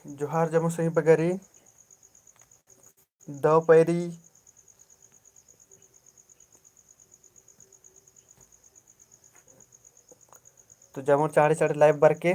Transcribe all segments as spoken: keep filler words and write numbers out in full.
जोहार जम्मो संगी बगरी, दव पैरी। तो जम्मो चाड़े चाड़े live बरके।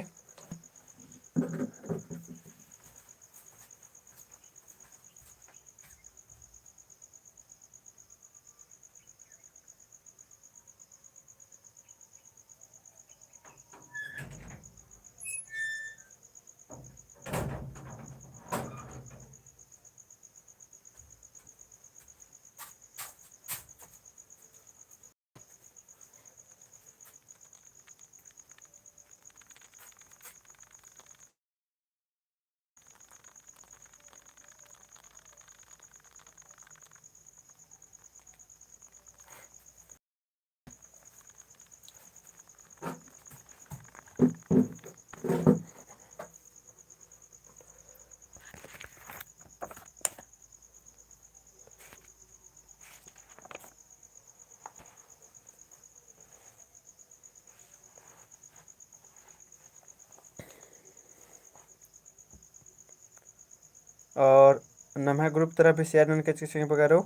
और नम्है group तरफ भी share नन केचके संगी बगरो।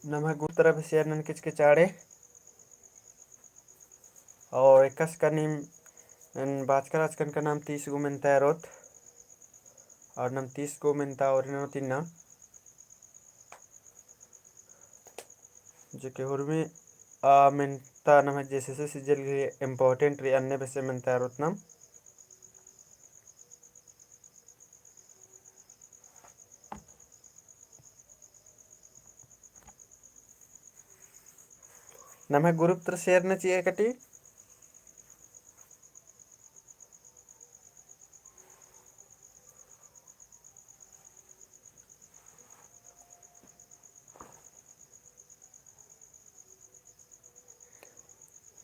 नम्है group तरफ share नन केचके चाड़े। और एकासे का नीम एन बाचका रहचकन का नाम तीस गो मेन्ता एरोत। और नाम तीस गो मेन्ता और इन्ना तीना जो कि हुरमी आ मेन्ता नम्है JSSC CGL गे important रई अन्ने बेसे मेन्ता एरोत नाम। नम्है group तरफ share नन चिआ कटी।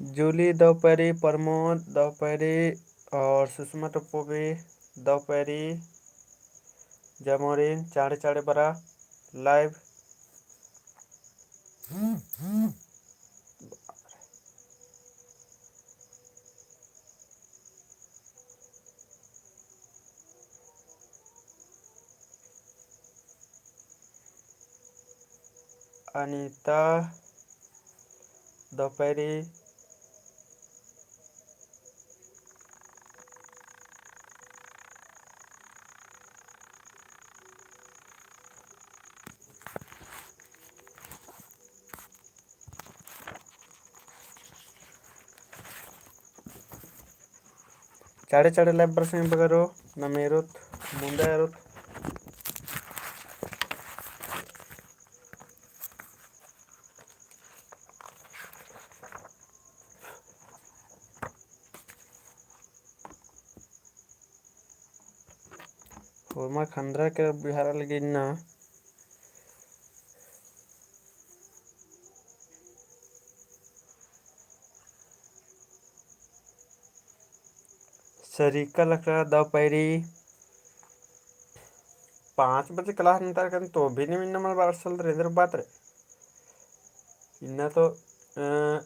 जूली दव पैरी, प्रमोद दव पैरी और सुषमा टोप्पो भी दव पैरी। जमोरिन चाड़े चाड़े बरा live। अनिता दव पैरी। चाड़े चाड़े live बरसंग बगरो, नम एरोत, मुन्दा एरोत। होरमा खंदरा के बिहारा लगी इन्ना। सरिका लकड़ा दव पैरी। पाँच बजे class नंतर कन तो भी नहीं मिन्ना मल बारसल रेंदर बात रे। इन्ना तो, अ,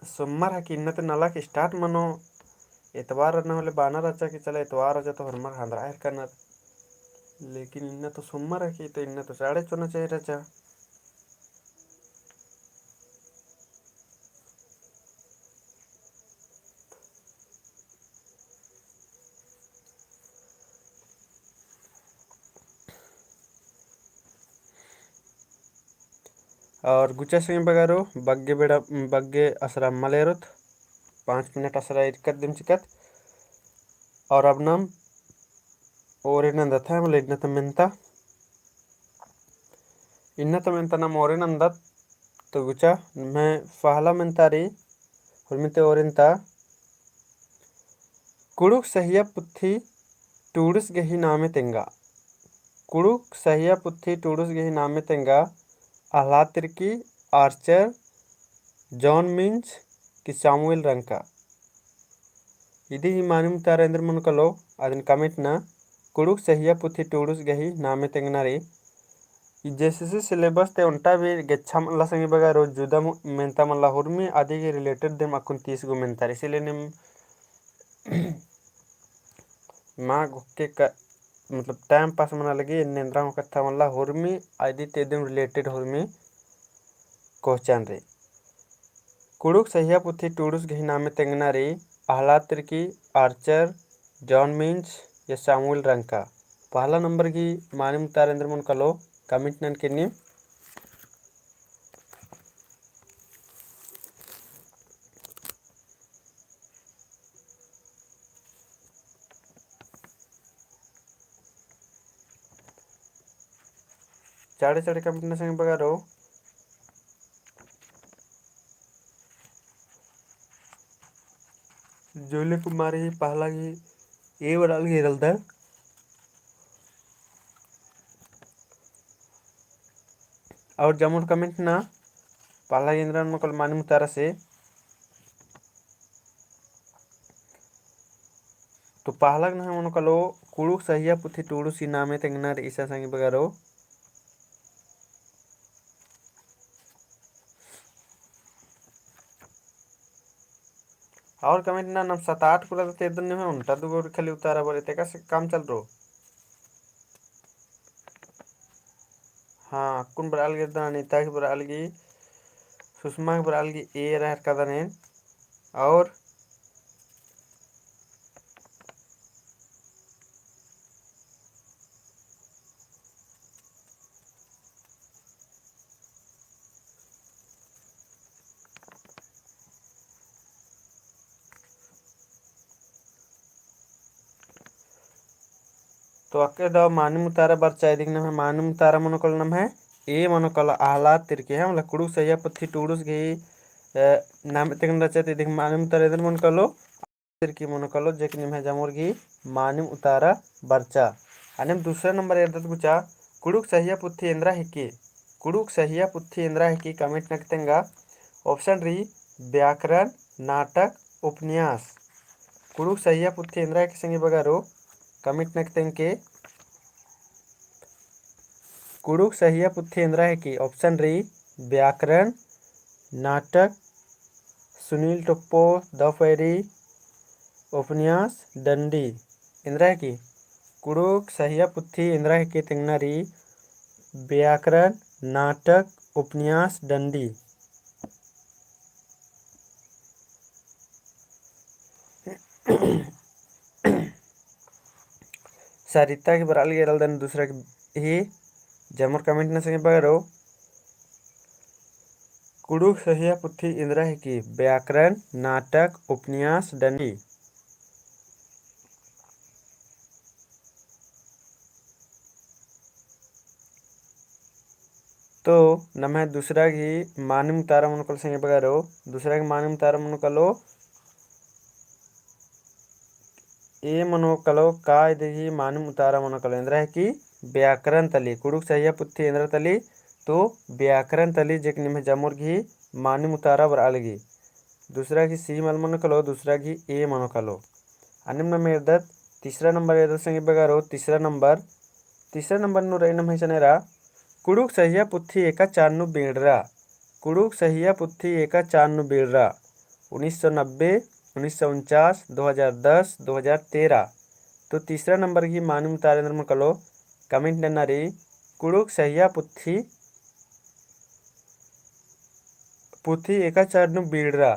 सोमवार हकी इन्ना तो नलख start मनो। एतवार रअना होले बाना रहचा कि चला एतवार रहचा तो होरमर हंदरा हेरकनर। लेकिन इन्ना तो सोमवार हकी तो इन्ना तो चाड़े चोना चाही रहचा। और गुचा संगी बगरो, बग्गे बेड़ा, बग्गे असरा मल एरोत, पाँच मिनट असरा इरकत दिम चिकत। और अब नम ओरे नन्दत है, मतलब इन्ना ता मेन्ता। इन्ना ता मेन्ता नम ओरे नन्दत, तो गुचा, मैं पहला मेन्ता रई, हुरमिते ओरे नन्ता, कुँड़ुख़ सहिया पुथी टूड़ुस गही नामे तेंगा। कुँड़ुख़ सहिया पुथी टूड़ुस गही नामे तेंगा, अहलाद तिर्की, आर्चर, जॉन मिंज, कि सामुएल रंका। इदी ही मानिम उतारा एन्देर मनो कालो, अदिन comment ना। कुँड़ुख़ सहिया पुथी टूड़ुस गही नामे तेंगना रई। ई JSSC syllabus ती ओन्टा भी गेच्छा मल्ला संगी बगरो, जुदा मु-, मेन्ता मल्ला, हुर्मी अदी गही related दिम अक्कुन तीस गो मेन्तार। इसीलिए नीम मा गुक्के का, मतलब, time pass मना लगी, एन्ने एन्दरा हूँ कत्था मल्ला, हुर्मी अदी ती दिम related हुर्मी question रई। कुँड़ुख़ सहिया पुथी टूड़ुस गही नामे तेंगना रई अहलाद तिर्की, आर्चर, जॉन मिंज या सामुएल रंका। पहला नंबर गही मानिम उतारा एन्देर मनो कालो, comment ननके नीम। चाड़े चाड़े comment ना संगी बगरो। जोले कुमार ही पहला गही ए बरआ लगी रअदर। और जमुर comment ना पहला गही एन्दरा मनो कालो मानिम उतारा से। तो पहला गही नम्है मनो कालो कुँड़ुख़ सहिया पुथी टूड़ुस ही नामे तेंगना रई इसन संगी बगरो। और comment ना नम सात आठ कुला ता तेदन निम्है ओन्टा दुगो खाली उतारा बरई, तेका से काम चलरओ। हाँ, अक्कुन बरआ लगी, अनिता गही बरआ लगी, सुषमा गही बरआ लगी, ए रहर का दनेन। और तो अक्के दव मानिम उतारा बरचा। इदिक नम्है मानिम उतारा मनो कालो नम्है ए मनो कालो अहलाद तिर्की है, मतलब कुँड़ुख़ सहिया पुथी टूड़ुस गही, अ, नामे तेंगना रहचा, तो इदिक मानिम उतारा एन्देर मनो कालो तिर्की मनो कालो, जे कि निम्है जमुर गही मानिम उतारा बरचा। अन्नेम दूसरा नंबर एरदत गुचा, कुँड़ुख़ सहिया पुथी एन्दरा हिकी। कुँड़ुख़ सहिया पुथी एन्दरा हिकी comment ननके तेंगा। Option रई व्याकरण, नाटक, उपन्यास। कुँड़ुख़ सहिया पुथी एन्दरा हिकी संगी बगरो comment ननके तेंगके। कुँड़ुख़ सहिया पुथी एन्दरा हिकी, option रई व्याकरण, नाटक, सुनील टोप्पो, द पैरी, उपन्यास, डंडी। एन्दरा हिकी, कुँड़ुख़ सहिया पुथी एन्दरा हिकी तेंगना रई व्याकरण, नाटक, उपन्यास, डंडी। सरिता गही बरआ लगी रअदन दूसरा गही, जमुर comment ना संगी बगरो। कुँड़ुख़ सहिया पुथी एन्दरा हिकी, व्याकरण, नाटक, उपन्यास, डंडी। तो नम्है दूसरा गही मानिम उतारा मनो कालो संगी बगरो, दूसरा गही मानिम उतारा मनो कालो ए मनो कालो, का इदी गही मानिम उतारा मनो कालो एन्दरा हिकी व्याकरण तली, कुँड़ुख़ सहिया पुथी एन्दरा तली, तो व्याकरण तली जे कि निम्है जमुर गही मानिम उतारा बरआ लगी। दूसरा गही C मल मनो कालो, दूसरा गही A मनो कालो। अन्नेम नम एरदत तीसरा नंबर एरदत संगी बगरो, तीसरा नंबर, तीसरा नंबर नू रई नम्है इसन एरा, कुँड़ुख़ सहिया पुथी एका चान नू बीड़रा, कुँड़ुख़ सहिया पुथी एका चान नू बीड़रा, उन्नीस सौ नब्बे, उन्नीस सौ उनचास, दो हज़ार दस, दो हज़ार तेरह। तो तीसरा नंबर गही मानिम उतारा एन्दर मनो कालो, comment नन्ना रई, कुँड़ुख़ सहिया पुथी पुथी एका चान नू बीड़रा।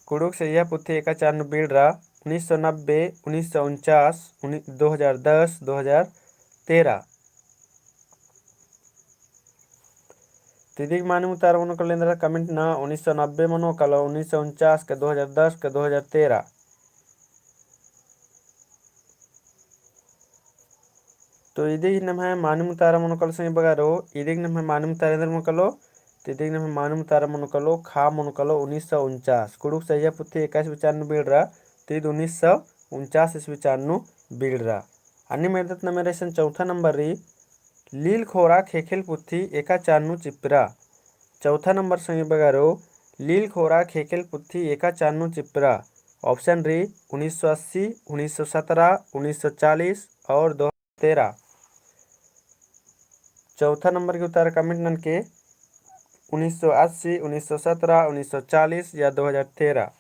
कुँड़ुख़ सहिया पुथी एका चान नू बीड़रा, उन्नीस सौ नब्बे, उन्नीस सौ उनचास, उन्नी-, दो हज़ार दस, दो हज़ार तेरह। तिदिक मानिम उतारा मनो कालो एन्दरा comment ना, उन्नीस सौ नब्बे मनो कालो, उन्नीस सौ उनचास के, दो हज़ार दस के, दो हज़ार तेरह। तो इदिक नम्है मानिम उतारा मनो कालो संगी बगरो, इदिक नम्है मानिम उतारा एन्दर मनो कालो, तो इदिक नम्है मानिम उतारा मनो कालो, खा मनो कालो, उन्नीस सौ उनचास। कुँड़ुख़ सहिया पुथी एकासी चान नू बीड़रा, तो इद उन्नीस सौ उनचास ईस्वी चान नू बीड़रा। अन्नेम एरदत नम एरा इसन चौथा नंबर रई, लील खोरा ख़ेख़ेल पुथी एका चान नू चिप्परा। चौथा नंबर संगी बगरो, लील खोरा ख़ेख़ेल पुथी एका चान नू चिप्रा। Option रई उन्नीस सौ अस्सी, उन्नीस सौ सतरा, उन्नीस सौ चालीस और दो हज़ार तेरह। चौथा नंबर के उतारा comment ननके उन्नीस सौ अस्सी, उन्नीस सौ सतरा, उन्नीस सौ चालीस या दो हज़ार तेरह।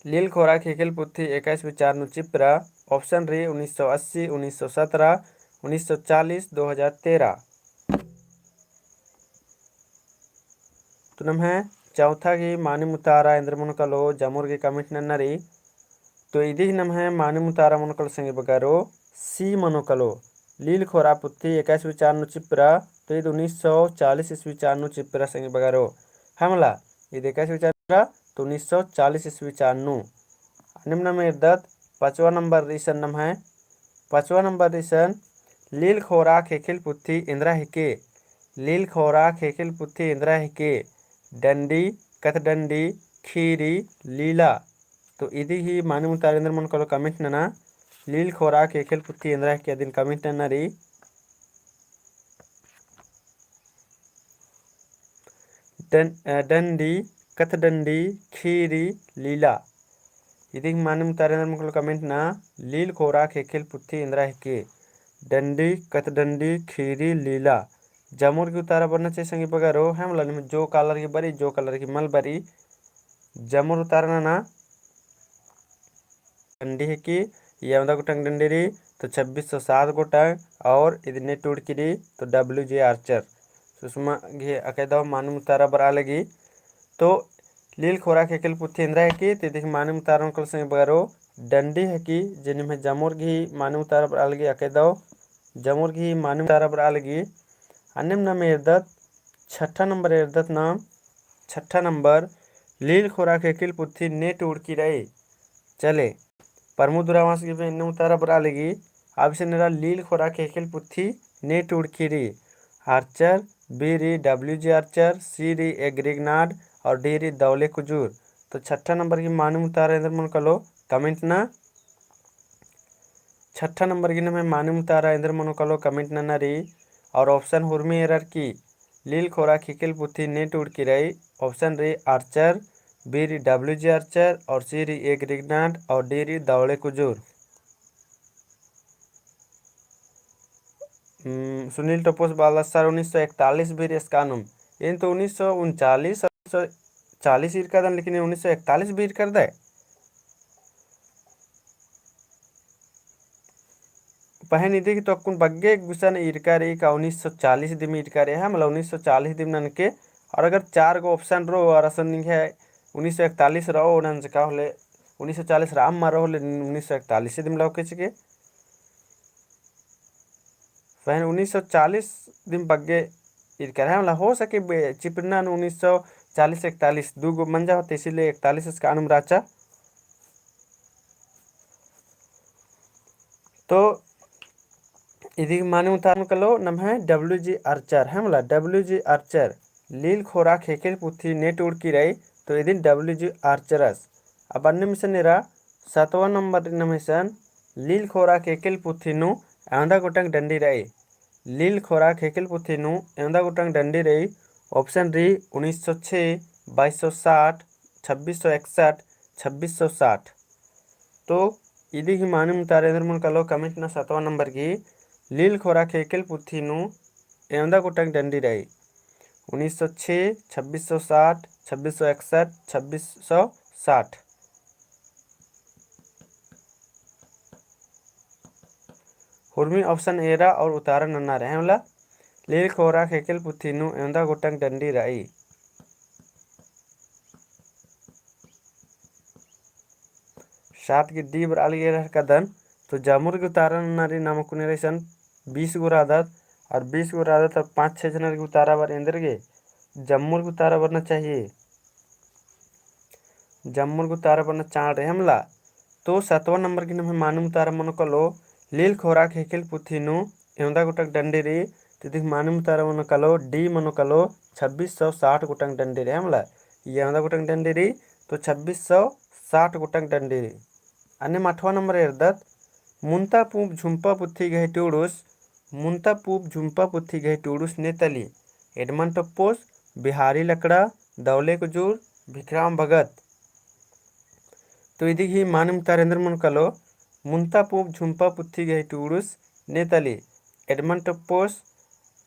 लील खोरा ख़ेख़ेल पुथी एका ईस्वी चान नू चिप्रा। Option रई उन्नीस सौ अस्सी, उन्नीस सौ सतरा, उन्नीस सौ चालीस, दो हज़ार तेरह। तो नम्है चौथा गही मानिम उतारा एन्देर मनो कालो, जमुर गही comment नन्ना रई। तो इदी ही नम्है मानिम उतारा मनो कालो संगी बगरो, C मनो कालो। लील खोरा पुथी एका ईस्वी चान नू चिप्रा, तो ईद उन्नीस सौ चालीस ईस्वी चान नू चिप्रा संगी बगरो। है मला, ईद एका ईस्वी चान नू चिप्रा, तो उन्नीस सौ चालीस ईस्वी चान नू। अन्नेम नम एरदत पाँचवा नंबर रई इसन नम्है। पाँचवा नंबर रई इसन, लील खोरा ख़ेख़ेल पुथी एन्दरा हिके। लील खोरा ख़ेख़ेल पुथी एन्दरा हिके। डंडी, कत्थडंडी, खीरी, लीला। तो इदी ही मानिम उतारा एन्देर मनो कालो comment नना। लील खोरा ख़ेख़ेल पुथी एन्दरा हिके अदिन comment नना रई। डं-, अ, डंडी, कत्थडंडी, खीरी, लीला। इदी ही मानिम उतारा एन्देर मनो कालो comment नना, लील खोरा ख़ेख़ेल पुथी एन्दरा हिके। डंडी, कत्थडंडी, खीरी, लीला। जमुर गही उतारा बरना चाहिए संगी बगरो, है मला, निम्है जो colour गही बरई, जो colour गही मल बरई। जमुर उतारा नना। डंडी हिकी, एवंदा गोटंग डंडी रई, तो छब्बीस सौ सात गोटंग, और इदने टूड़की रई, तो W J Archer। सुषमा गही अकय दव मानिम उतारा बरआ लगी। तो लील खोरा ख़ेख़ेल पुथी एन्दरा हिकी, तो इदी ही मानिम उतारा मनो कालो संगी बगरो, डंडी हिकी, जे निम्है जमुर गही मानिम उतारा बरआ लगी, अकय दव जमुर गही मानिम उतारा बरआ लगी। अन्नेम नम एरदत, छठा नंबर एरदत नम, छठा नंबर, लील खोरा ख़ेख़ेल पुथी ने टूड़की रई। चले, प्रमोद उराँवस गही एन्ने उतारा बरआ लगी। अब इसन एरा लील खोरा ख़ेख़ेल पुथी ने टूड़की रई। Archer, B रई W J Archer, C रई A Grignard और D रई दौले कुजूर। तो छठा नंबर गही मानिम उतारा एन्देर मनो कालो comment नना। छठा नंबर गही नम्है मानिम उतारा एन्देर मनो कालो comment नना रई। और option हुरमी एरर की लील खोरा ख़ेख़ेल पुथी ने टूड़की रई। Option रई Archer, B रई W J Archer और C रई A Grignard और D रई दौले कुजूर। हम्म, सुनील टोपोस बाला सर उन्नीस सौ इकतालीस बीरी एसकानुम। एन तो उन्नीस सौ उनचालीस, सौ चालीस ईरकादन, लेकिन एन उन्नीस सौ इकतालीस बीरी ईरकादय। पहें निदी की तो अक्कुन बग्गे गुसन ईरका रई का उन्नीस सौ चालीस दिम ईरका रई, है, मतलब उन्नीस सौ चालीस दिम ननके। और अगर चार गो option रओ और असन निंग्है उन्नीस सौ इकतालीस रओ, नंजका होले उन्नीस सौ चालीस रआ मल रओ होले उन्नीस सौ इकतालीस दिम लौके चिके। पहें उन्नीस सौ चालीस दिम बग्गे ईरका रई, है, मतलब हो सके बे-, चिपरना नू उन्नीस सौ चालीस इकतालीस दू गो मंजा होते, इसीलिए इकतालीस एसकानुम रहचा। तो इदी माने उतारन कलो नम्है W G Archer, है, मतलब W G Archer लील खोरा खेखेल पुथी ने टूड़की रई, तो इदिन W G Archer अस। अब अन्नेम इसन एरा सातवाँ नंबर नम्है इसन लील खोरा खेखेल पुथी नू एवंदा गोटंग डंडी रई। लील खोरा खेखेल पुथी नू एवंदा गोटंग डंडी रई। Option रई उन्नीस सौ छः, बाईस सौ साठ, छब्बीस सौ इकसठ, छब्बीस सौ साठ। तो इदी ही माने उतारा एन्देर मनो कलो comment ना सातवाँ नंबर की लील खोरा खेखेल पुथी नू एवंदा गोटंग डंडी रई। उन्नीस सौ छः, छब्बीस सौ साठ, छब्बीस सौ इकसठ, छब्बीस सौ साठ। हुरमी option एरा और उतारा नन्ना रई, है, मतलब लील खोरा खेखेल पुथी नू एवंदा गोटंग डंडी रई। सात की डी बरआ लगी एरा कदन, तो जम्मोर की उतारा नन्ना रई, नाम कुने रई सन बीस गो रअदत, और बीस गो रअदत और पाँच छः जनर की उतारा बरआ एन्देर गे, जम्मोर की उतारा बरना चाहिए। जम्मोर की उतारा बरना चाड़ रई, है, मतलब। तो सातवाँ नंबर की नम्है माने उतारा मनो कलो लील खोरा खेखेल पुथी नू एवंदा गोटंग डंडी रई, तो इदी माने उतारा मनो कलो, डी मनो कलो, छब्बीस सौ साठ गोटंग डंडी रई, है, मतलब। एवंदा गोटंग डंडी रई, तो छब्बीस सौ साठ गोटंग डंडी रई। अन्नेम आठवाँ नंबर एरदत, मुन्ता पूँप झुम्पा पुथी गही टूड़ुस, मुन्ता पूँप झुम्पा पुथी गही टूड़ुस ने तली। एडमंड टोप्पोस, बिहारी लकड़ा, दौले कुजूर, भिखराम भगत। तो इदी गही मानिम तारा एन्देर मनो कालो, मुन्ता पूंप झुम्पा पुथी गही टूड़ुस नेतली, एडमंड टोप्पोस,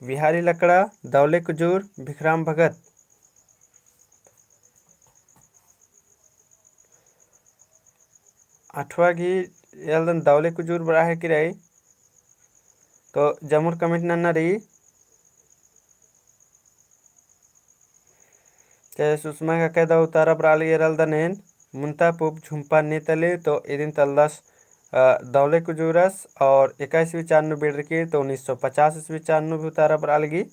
बिहारी लकड़ा, दौले कुजूर, भिखराम भगत। आठवा गही एलदन दौले कुजूर बरआ हेके रई। तो जमुर comment नन्ना रई। ते सुषमा काकय दौ उतारा बरआ लगी एरलदन एन, मुन्ता पूंप झुम्पा नेतली, तो इदिन तलदस, अ, दौले कुजूरस और एका ईस्वी चान नू बेड़रकी, तो उन्नीस सौ पचास ईस्वी चान नू भी उतारा बरआ लगी।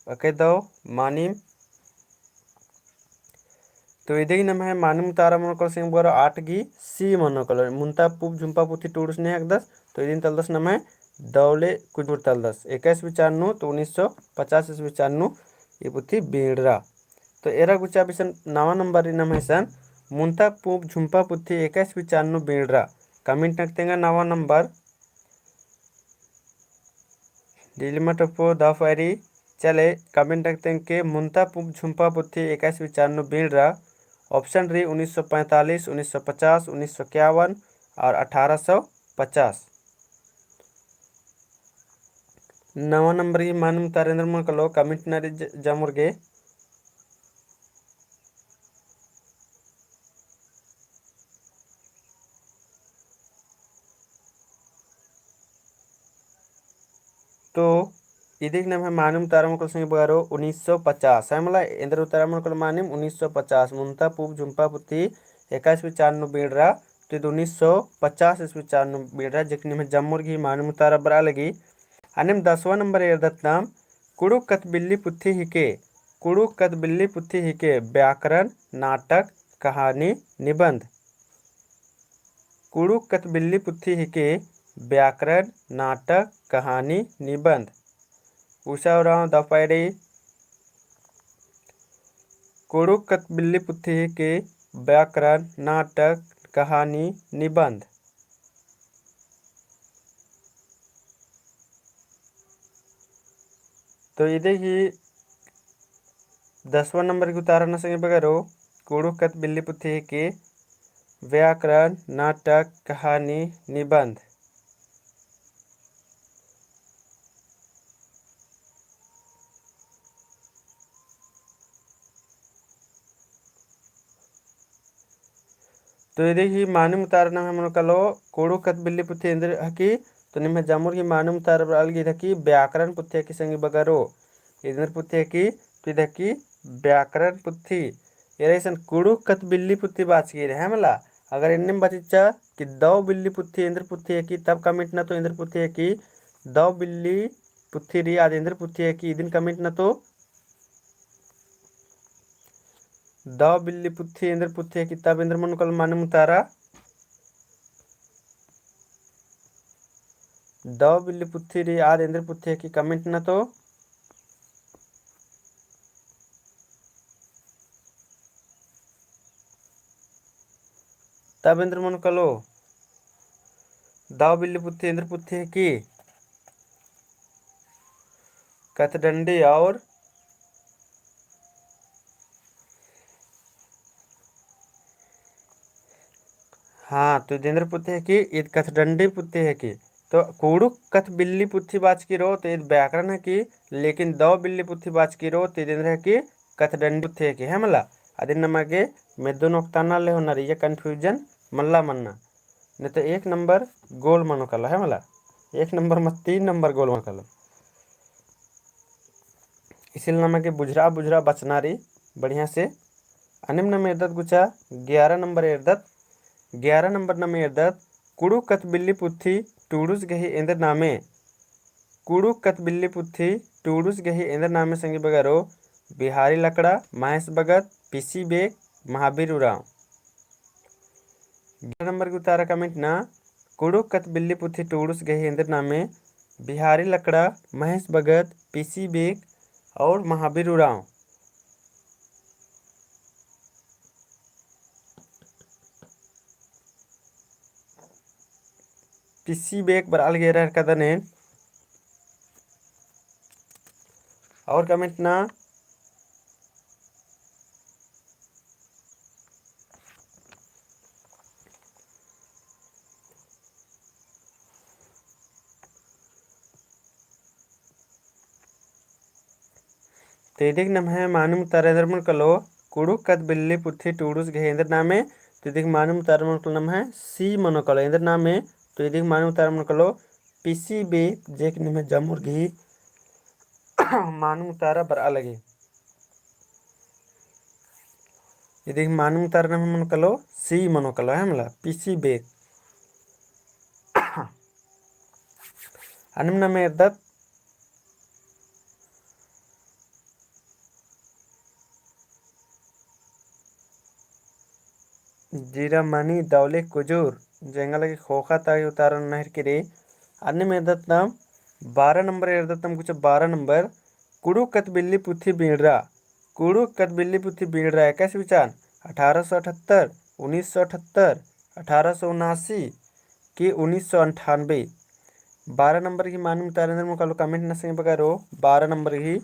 ओके दौ मानिम। तो इदिन नम्है मानिम उतारा मनो कालो संगी बगरो आठ गही C मनो कालो। मुन्ता पूंप झुम्पा पुथी टूड़ुस ने हकदस, तो इदिन तलदस नम्है दौले कुजूर तलदस। एका ईस्वी चान नू, तो उन्नीस सौ पचास ईस्वी चान नू ई पुथी बीड़रा। तो एरा गुचा बिसन नवा नंबर रई नम्है सन, मुन्ता पूंप झुम्पा पुथी एका ईस्वी चान नू बीड़रा। Comment नक तेंगा नवा नंबर। डिलिमा टोप्पो दौ पायरी चले comment नक तेंगके मुन्ता पूंप झुम्पा पुथी एका ईस्वी चान नू बीड़रा। Option रई उन्नीस सौ पैंतालीस, उन्नीस सौ पचास, उन्नीस सौ इक्यावन और अठारह सौ पचास। नवा नंबर गही मानिम उतारा एन्देर मनो कालो comment नरी ज-, जमुर गे। तो इदिक नम्है मानिम उतारा मनो कालो संगी बगरो उन्नीस सौ पचास। है मला, एन्देर उतारा मनो कालो मानिम उन्नीस सौ पचास। मुन्ता पूंप झुम्पा पुथी एका ईस्वी चान नू बीड़रा, तो इद उन्नीस सौ पचास ईस्वी चान नू बीड़रा, जेक नम्है जमुर गही मानिम उतारा बरआ लगी। अन्नेम दसवाँ नंबर एरदत नाम, कुँड़ुख़ कथबिल्ली पुथी हिके, कुँड़ुख़ कथबिल्ली पुथी हिके, व्याकरण, नाटक, कहानी, निबंध। कुँड़ुख़ कथबिल्ली पुथी हिके, व्याकरण, नाटक, कहानी, निबंध। उषा उराँव दौ पायरी, कुँड़ुख़ कथबिल्ली पुथी हिके, व्याकरण, नाटक, कहानी, निबंध। तो इदे ही दसवाँ नंबर गही उतारा नू संगी बगरो, कुँड़ुख़ कथबिल्ली पुथी हिके, व्याकरण, नाटक, कहानी, निबंध। तो इदे ही मानिम उतारा नम्है मनो कालो, कुँड़ुख़ कथबिल्ली पुथी एन्देर हकी, तो निम्है जमुर ही मानिम उतारा बरआ लगी ईद हकी, व्याकरण पुथी हकी संगी बगरो। एन्देर पुथी हकी, तो ईद हकी व्याकरण पुथी। एरा इसन कुँड़ुख़ कथबिल्ली पुथी बाचकी रई, है मला। अगर एन्नेम बाचिच्चा कि दौ बिल्ली पुथी एन्देर पुथी हकी, तब comment ननतो एन्देर पुथी हकी, दौ बिल्ली पुथी रई आद एन्देर पुथी हकी, इदिन comment ननतो। दौ बिल्ली पुथी एन्देर पुथी हकी, तब एन्देर मनो कालो मानिम उतारा। दौ बिल्ली पुथी रई आद एन्देर पुथी हकी, comment ननतो। तब एन्देर मनो कालो, दौ बिल्ली पुथी एन्देर पुथी हकी, कथडंडी और, हाँ, तो ईद एन्देर पुथी हकी, ईद कथडंडी पुथी हकी। तो कुँड़ुख़ कथबिल्ली पुथी बाचकी रओ, तो ईद व्याकरण हकी, लेकिन दौ बिल्ली पुथी बाचकी रओ, तो ईद एन्देर हकी, कथडंडी पुथी हकी, है मला। अदिन नमा गे मेद्दो नू ओक्ताना ले होना रई, या confusion मल्ला मन्ना। नहीं तो एक नंबर गोल मनो कालो, है मला। एक नंबर मत, तीन नंबर गोल मनो कालो। इसिल नमा गे बुझरा बुझरा बचना रई बढ़िया से। अन्नेम नम एरदत गुचा, ग्यारह नंबर एरदत। ग्यारह नंबर नम एरदत, कुँड़ुख़ कथबिल्ली पुथी टूड़ुस गही एन्देर नामे। कुँड़ुख़ कथबिल्ली पुथी टूड़ुस गही एन्देर नामे संगी बगरो, बिहारी लकड़ा, महेश भगत, पीसी बेक, महावीर उराँव। ग्यारह नंबर गही उतारा comment नना, कुँड़ुख़ कथबिल्ली पुथी टूड़ुस गही एन्देर नामे, बिहारी लकड़ा, महेश भगत, पीसी बेक और महावीर उराँव। पीसी बेक बरआ लगी एरा हेलरकदन एन। और comment ना। तो इदिक नम्है मानिम उतारा एन्दर मनो कालो, कुँड़ुख़ कत्थ बिल्ली पुथी टूड़ुस गही एन्दर नामे। तो इदिक मानिम उतारा मनो कालो नम्है C मनो कालो एन्दर नामे। तो इदिक मानिम उतारा मनो कालो पीसी बेक, जेक निम्है जम्मुर गही मानिम उतारा बरआ लगी। इदिक मानिम उतारा नम्है मनो कालो C मनो कालो, है मला, पीसी बेक। अन्नेम नम्है एरदत जीरा मनी दौले कुजूर, जेंगा लगी ख़ोख़ा ता गही उतारा नना हेलरकी रई। अन्नेम एरदत नाम बारह नंबर, एरदत नाम गुचा बारह नंबर, कुँड़ुख़ कत्थ बिल्ली पुथी बींड़रा। कुँड़ुख़ कत्थ बिल्ली पुथी बींड़रा एका ईस्वी चान, अठारह सौ अठहत्तर, उन्नीस सौ अठहत्तर, अठारह सौ उनासी कि उन्नीस सौ अंठानबे। बारह नंबर गही मानिम उतारा एन्दर मनो कालो comment नना संगी बगरो, बारह नंबर गही।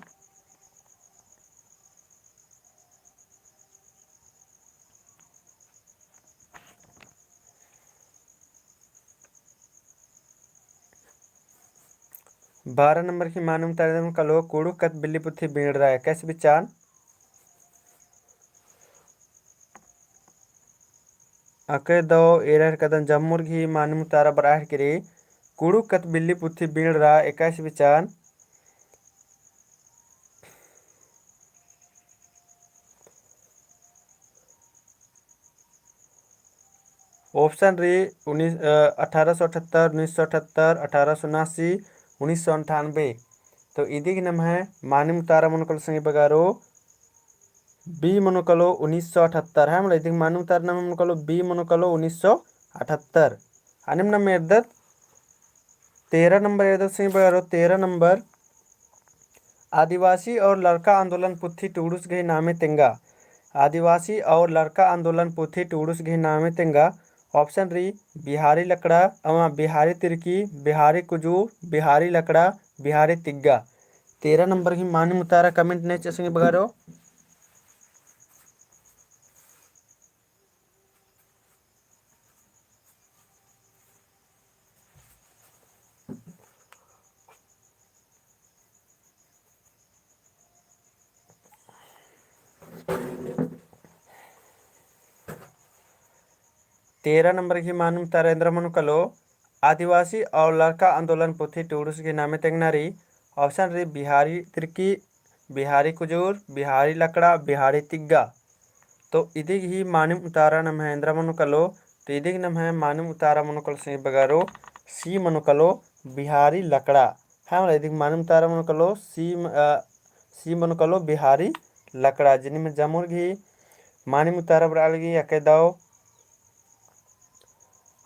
बारह नंबर गही मानिम उतारा एन्दर मनो कालो, कुँड़ुख़ कत्थ बिल्ली पुथी बींड़रा एका ईस्वी चान। अकय दव एरा हेलरकदन जम्मुर गही मानिम उतारा बरआ हेलरकी रई, कुँड़ुख़ कत्थ बिल्ली पुथी बींड़रा एका ईस्वी चान। Option रई उन्नीस, अ, अठारह सौ अठहत्तर, उन्नीस सौ अठहत्तर, अठारह सौ उनासी, उन्नीस सौ अंठानबे। तो इदिक नम्है मानिम उतारा मनो कालो संगी बगरो, B मनो कालो उन्नीस सौ अठहत्तर, है मला, इदिक मानिम उतारा नम्है मनो कालो B मनो कालो उन्नीस सौ अठहत्तर। अन्नेम नम्है एरदत तेरह नंबर, एरदत संगी बगरो तेरह नंबर, आदिवासी और लड़का आंदोलन पुथी टूड़ुस गही नामे तेंगा। आदिवासी और लड़का आंदोलन पुथी टूड़ुस गही नामे तेंगा। Option रई बिहारी लकड़ा, अमा बिहारी तिरकी, बिहारी कुजूर, बिहारी लकड़ा, बिहारी तिग्गा। तेरह नंबर गही मानिम उतारा comment नना चिआ संगी बगरो। तेरह नंबर गही मानिम उतारा एन्दरा मनो कालो, आदिवासी और लड़का आंदोलन पुथी टूड़ुस गही नामे तेंगना रई। Option रई बिहारी तिरकी, बिहारी कुजूर, बिहारी लकड़ा, बिहारी तिग्गा। तो इदिक ही मानिम उतारा नम्है एन्दरा मनो कालो, तो इदिक नम्है मानिम उतारा मनो कालो संगी बगरो, C मनो कालो बिहारी लकड़ा। है मला, इदिक मानिम उतारा मनो कालो C म-, अ, C मनो कालो बिहारी लकड़ा। जिनी में जम्मुर गही मानिम उतारा बरआ लगी अकय दव।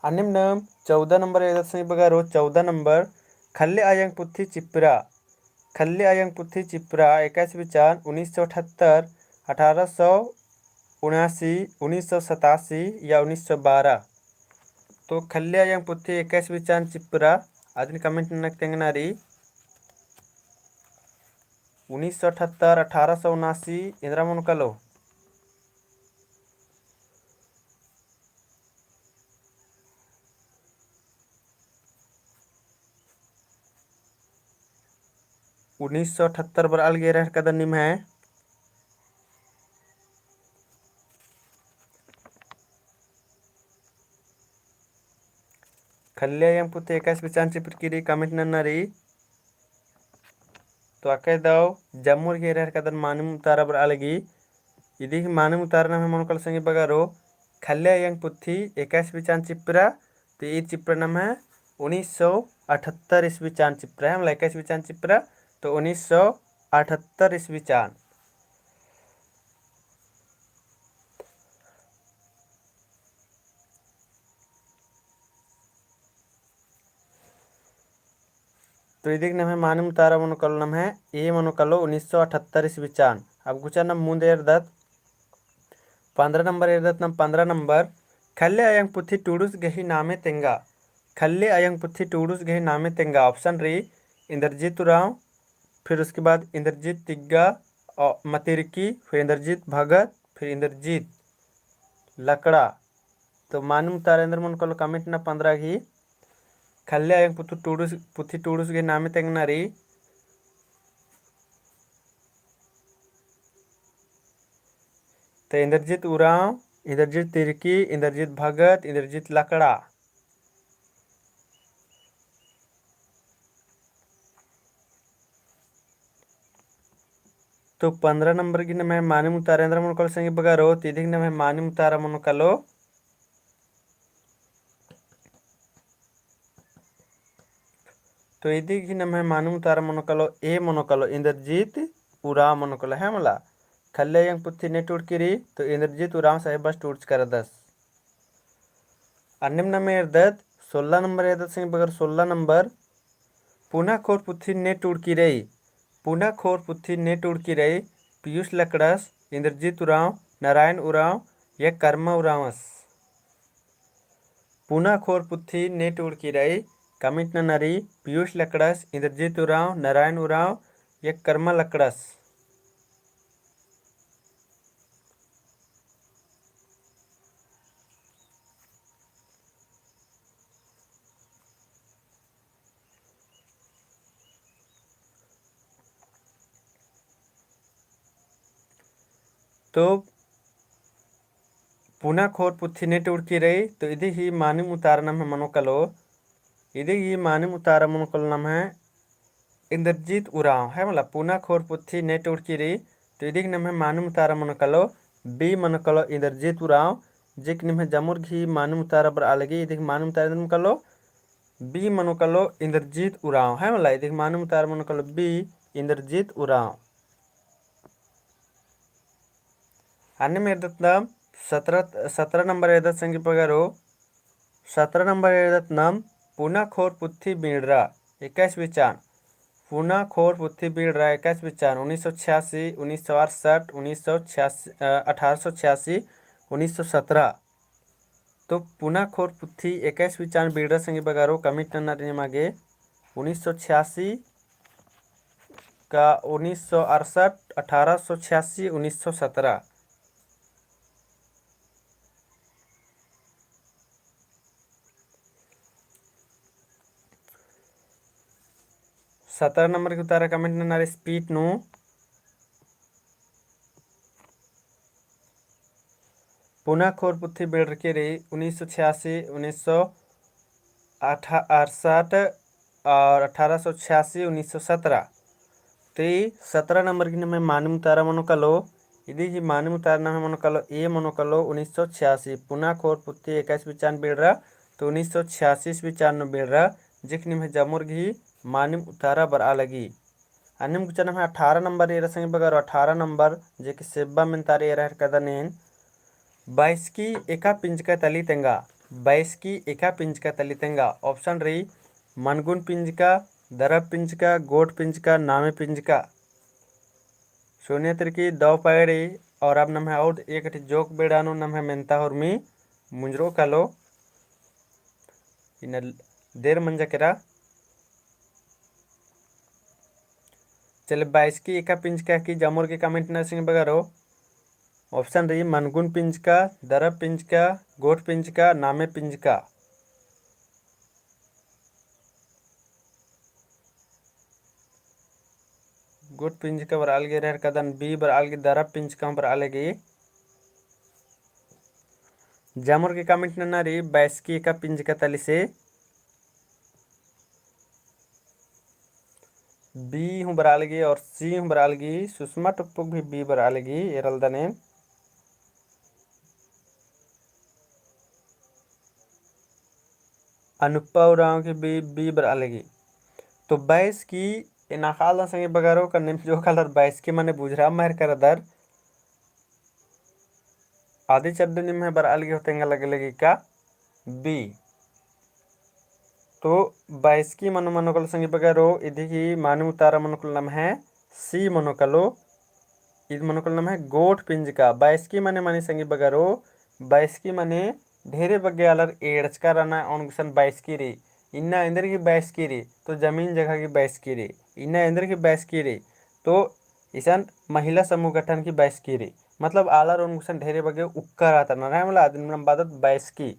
अन्नेम नाम चौदह नंबर एरदत संगी बगरो, चौदह नंबर, खल्ले अयंग पुथी चिप्रा। खल्ले अयंग पुथी चिप्रा एका ईस्वी चान उन्नीस सौ अठहत्तर, अठारह सौ उनासी, उन्नीस सौ सतासी या उन्नीस सौ बारह। तो खल्ले अयंग पुथी एका ईस्वी चान चिप्रा, अदिन comment ननक तेंगना रई। उन्नीस सौ अठहत्तर, अठारह सौ उनासी, एन्दरा मनो कालो। उन्नीस सौ अठहत्तर बरआ लगी एरा हेलरकदन निम्है। खल्ले अयंग पुथी एका ईस्वी चान चिपरकी रई, comment नन्ना रई। तो अकय दव जम्मुर गही एरा हेलरकदन मानिम उतारा बरआ लगी। इदी ही मानिम उतारा नम्है मनो कालो संगी बगरो, खल्ले अयंग पुथी एका ईस्वी चान चिपरा, तो ई चिपरा नम्है उन्नीस सौ अठहत्तर ईस्वी चान चिपरा है, मतलब एका ईस्वी चान चिपरा, तो उन्नीस सौ अठहत्तर ईस्वी चान। तो इदी ही नम्है मानिम उतारा मनो कालो नम्है, ए मनो कालो उन्नीस सौ अठहत्तर ईस्वी चान। अब गुचा नाम मुन्द एरदत, पन्द्रह नंबर एरदत नाम पन्द्रह नंबर, खल्ले अयंग पुथी टूड़ुस गही नामे तेंगा। खल्ले अयंग पुथी टूड़ुस गही नामे तेंगा। Option रई, इंद्रजीत उराँव, फिर उसके बाद इंद्रजीत तिग्गा, अ, मतिरकी, फिर इंद्रजीत भगत, फिर इंद्रजीत लकड़ा। तो मानिम उतारा एन्दर मनो कालो comment नना पन्द्रह गही। खल्ले अयंग पुथी टूड़ुस, पुथी टूड़ुस गही नामे तेंगना रई। तो इंद्रजीत उराँव, इंद्रजीत तिरकी, इंद्रजीत भगत, इंद्रजीत लकड़ा। तो पन्द्रह नंबर गही नम्है मानिम उतारा एन्दर मनो कालो संगी बगरो, तो इदिग नम्है मानिम उतारा मनो कालो। तो इदिग ही नम्है मानिम उतारा मनो कालो, A मनो कालो, इंद्रजीत उराँव मनो कालो, है मला। खल्ले अयंग पुथी ने टूड़की रई, तो इंद्रजीत उराँव साहेब बस टूड़चका रअदस। अन्नेम नम्है एरदत, सोलह नंबर एरदत संगी बगर, सोलह नंबर। पुना खोर पुथी ने टूड़की रई, पुना खोर पुथी ने टूड़की रई, पीयूष लकड़स, इंद्रजीत उराँव, नारायण उराँव या कर्मा उराँवस। पुना खोर पुथी ने टूड़की रई, comment नना रई, पीयूष लकड़स, इंद्रजीत उराँव, नारायण उराँव या कर्मा लकड़स। तो पुना खोर पुथी ने टूड़की रई, तो इदिग ही मानिम उतारा नम्है मनो कालो, इदिग ही मानिम उतारा मनो कालो नम्है इंद्रजीत उराँव, है मला। पुना खोर पुथी ने टूड़की रई, तो इदिग नम्है मानिम उतारा मनो कालो, B मनो कालो इंद्रजीत उराँव, जेक निम्है जमुर गही मानिम उतारा बरआ लगी, इदिग मानिम उतारा मनो कालो, B मनो कालो इंद्रजीत उराँव, है मला। इदिग मानिम उतारा मनो कालो B इंद्रजीत उराँव। अन्नेम एरदत नाम सत्रह, सत्रह नंबर एरदत संगी बगरो, सत्रह नंबर एरदत नाम पुना खोर पुथी बीड़रा इक्कीस विचान। पुना खोर पुथी बीड़रा इक्कीस विचान, उन्नीस सौ छियासी, उन्नीस सौ अड़सठ, उन्नीस सौ छियासी, अ, अठारह सौ छियासी, उन्नीस सौ सत्रह। तो पुना खोर पुथी इक्कीस विचान बीड़रा संगी बगरो comment नना रई निमा गे, उन्नीस सौ छियासी का उन्नीस सौ अड़सठ, अठारह सौ छियासी, उन्नीस सौ सत्रह। सत्रह नंबर गही उतारा comment नना रई speed नू। पुना खोर पुथी बीड़रकी रई उन्नीस सौ छियासी, उन्नीस सौ अड़सठ और अठारह सौ छियासी, उन्नीस सौ सत्रह। तो ई सत्रह नंबर गही नम्है मानिम उतारा मनो कालो, इदिग ही मानिम उतारा नम्है मनो कालो, A मनो कालो उन्नीस सौ छियासी। पुना खोर पुथी इक्कीस विचान बीड़रा, तो उन्नीस सौ छियासी विचान नू बीड़रा, जेक निम्है जमुर गही मानिम उतारा बरआ लगी। अन्नेम गुचा नम्है अठारह नंबर एरा संगी बगरो, अठारह नंबर, जेक सेब्बा मेन्तार एरा हेरकदन एन। बाइसकी एका पिंजका तली तेंगा, बाइसकी एका पिंजका तली तेंगा। Option रई, मनगुन पिंजका, दरब पिंजका, गोट पिंजका, नामे पिंजका। सोनिया तिरकी दव पाए रई। और अब नम्है और एकठी जोक बेड़ा नू नम्है मेन्ता होरमी मुंजरो कालो। इन्ना देर मंजा केरा। चले, बाइसकी एका पिंजका की जमुर गही comment नना रई संगी बगरो। Option रई, मनगुन पिंजका, दरब पिंजका, गोट पिंजका, नामे पिंजका। गोट पिंजका बरआ लगी, एरा हेरकदन B बरआ लगी, दरब पिंजका हूँ बरआ लगी। जमुर गही comment नना रई, बाइसकी एका पिंजका तली से। B हूँ बरआ लगी और C हूँ बरआ लगी। सुषमा टुप्पुक भी B बरआ लगी, एरालदन एन। अनुप्पा उराँव की भी B बरआ लगी। तो बाइसकी एन अख़ालदन संगी बगरो का निम जोक आलर बाइसकी मने बुझुरा मल हेरका रअदर। आदिच अड्डे निम्है बरआ लगी होले तेंगा लगे लगी का B। तो बाइसकी मनो, मनो कालो संगी बगरो, इदिग ही मानिम उतारा मनो कालो नम्है C मनो कालो, इद मनो कालो नम्है गोट पिंजका। बाइसकी मने मनी संगी बगरो, बाइसकी मने ढेरे बग्गे आलर एंड़चका रअनर ओन गुसन बाइसकी रई। इन्ना एन्देर गही बाइसकी रई, तो जमीन जगह गही बाइसकी रई। इन्ना एन्देर की बैसकी रई? तो इसन महिला समूह गठन की बैसकी रई। मतलब आलारिन गुसन ढेरे बग्गे उक्का रअदर ना, है मला, अदिन नाम बअदत बैसकी,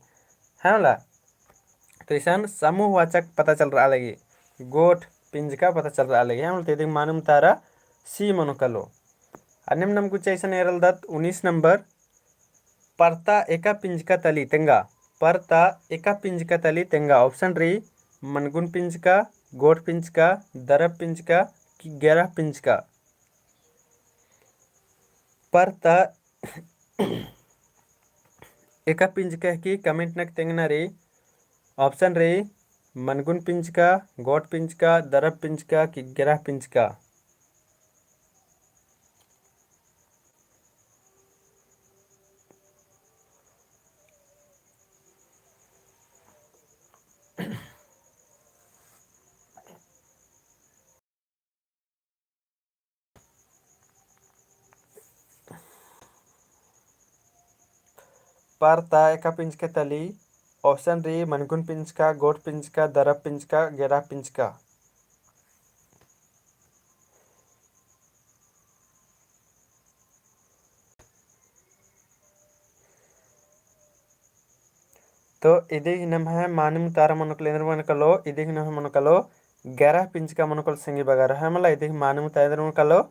है मला। तो इसन समूहवाचक पता चलरआ लगी, गोठ पिंजका पता चलरआ लगी, है मला। तो इदी मानिम उतारा C मनो कालो। अन्नेम नाम गुचा इसन एरलदत उन्नीस नंबर, परता एका पिंजका तली तेंगा। परता एका पिंजका तली तेंगा। Option रई, मनगुन पिंजका, गोठ पिंजका, दरब पिंजका, कि गेरा पिंजका। परता एका पिंजका हिकी comment नक तेंगना रई। Option रई, मनगुन पिंजका, गोठ पिंजका, दरब पिंजका, कि गेरा पिंजका। परता एका पिंजका तली, option रई, मनगुन पिंजका, गोठ पिंजका, दरब पिंजका, गेरा पिंजका। तो इदी ही नम्है मानिम उतारा मनो कालो, एन्देर मनो कालो, इदी ही नम्है मनो कालो, गेरा पिंजका मनो कालो संगी बगरो, है मला। इदी ही मानिम उतारा एन्देर मनो कालो,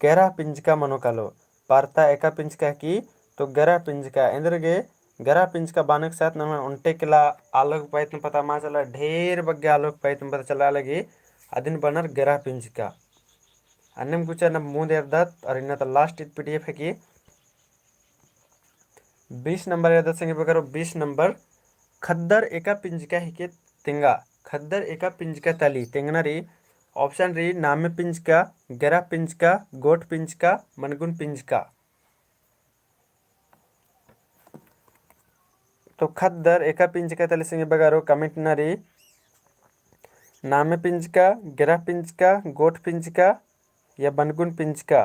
गेरा पिंजका मनो कालो। परता एका पिंजका हिकी, तो गेरा पिंजका, एन्देर गे गेरा पिंजका बअनक साथ नम्है ओन्टे केला आलोक पाइत नू पता मा चला, ढेर बग्गे आलोक पाइत नू पता चला लगी, अदिन बअनर गेरा पिंजका। अन्नेम गुचा नाम मुन्द एरदत, और इन्ना ता last ईद PDF हिकी। बीस नंबर एरदत संगी बगरो, बीस नंबर, खद्दर एका पिंजका हिके तेंगा। खद्दर एका पिंजका तली तेंगना रई। Option रई, नामे पिंजका, गेरा पिंजका, गोठ पिंजका, मनगुन पिंजका। तो खद्दर एका पिंजका तली संगी बगरो comment नना रई, नामे पिंजका, गेरा पिंजका, गोठ पिंजका या मनगुन पिंजका।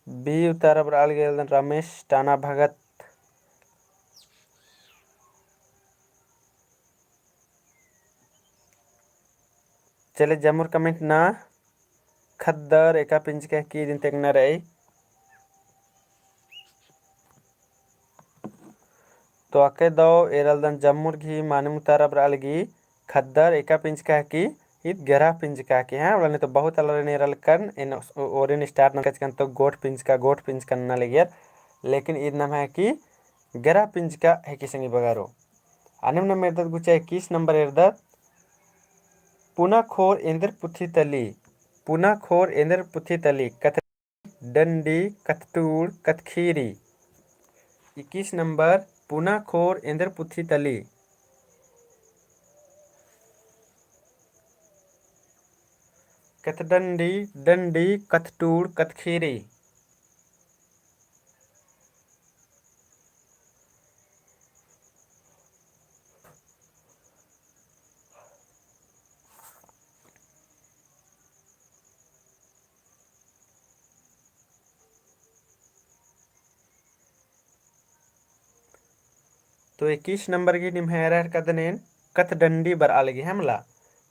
B उतारा बरआ लगी एरदन रमेश टाना भगत। चले जम्मुर comment नना, खद्दर एका पिंजका हिकी इदिन तेंगना रई। तो अक्के दव एरलदन जम्मुर गही मानिम उतारा बरआ लगी, खद्दर एका पिंजका हिकी, ईद गेरा पिंजका हिकी, हाँ, बोला नहीं तो बहुत आलारिन एरा लक्कन, एन ओ-, ओरिन start नना कचकन तो गोठ पिंजका, गोठ पिंजका नना लगियर, लेकिन ईद नम्है हिकी, गेरा पिंजका हिकी संगी बगरो। अन्नेम नाम एरदत गुचा इक्कीस नंबर एरदत, पुना खोर एन्देर पुथी तली, पुना खोर एन्देर पुथी तली, कथडंडी, कथटूड़, कथखीरी। इक्कीस नंबर, पुना खोर एन्देर पुथी तली, कथडंडी, डंडी, कथटूड़, कथखीरी। तो इक्कीस नंबर गही निम्है एरा हिरकदन एन कथडंडी बरआ लगी, है मला।